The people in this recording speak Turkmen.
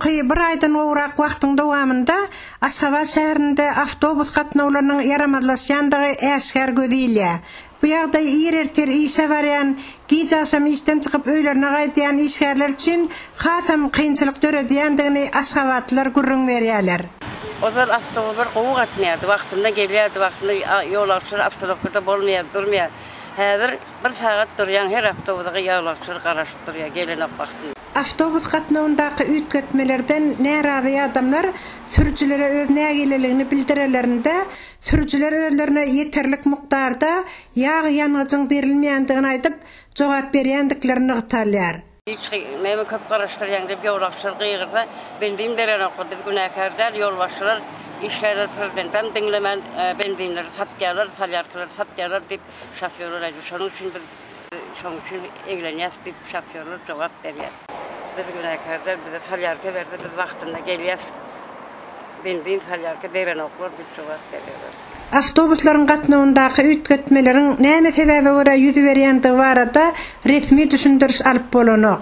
Soňky bir aýdan gowrak wagtyň dowamynda Aşgabat şäherinde awtobus gatnawlarynyň ýaramazlaşýandygy äşgär göze ilýär. Bu ýagdaý ir ertir işe barýan, giç agşam işden çykyp öýlerine gaýdýan işgärler üçin hasam kynçylyk döredýändigini aşgabatlylar gürrüň berýärler. Ozal awtobuslar gowy gatnaýardy, wagtynda gelýärdi, wagtynda ýolagçylar awtolokada bolmaýar, durmaýar. Häzir bir sagat durýaň, her awtobusa ýolagçylar garaşyp durýar, gelenok wagtynda. Awtobus gatnawyndaky üýtgetmelerden närazy adamlar sürüjilere öz nägileligini bildirelerinde, sürüjiler özlerine ýeterlik mukdarda ýag ýangyjyň berilmeýändigini aýdyp, jogap berýändikleri nygtalýar. Hiç näme köp garaşdyrýaň diýip ýolagçylar gygyrsa, benzin berenoklar, biz günäkär däl, ýolbaşçylar, işgärler prezidentem diňlemän benzinleri satýarlar, solýarkalary satýarlar diýip şofýorlar aýdýar. Şonuň üçin biz şonuň üçin eglenýäs diýip şofýorlar jogap berýär. Biz günäkär däl, bize solýarka berse biz wagtynda gelýäs. Benzin solýarka berenoklar diýip jogap berýärler. Awtobuslaryň gatnawyndaky üýtgetmeleriň näme sebäbe görä ýüz berýändigi barada resmi düşündiriş alyp bolanok.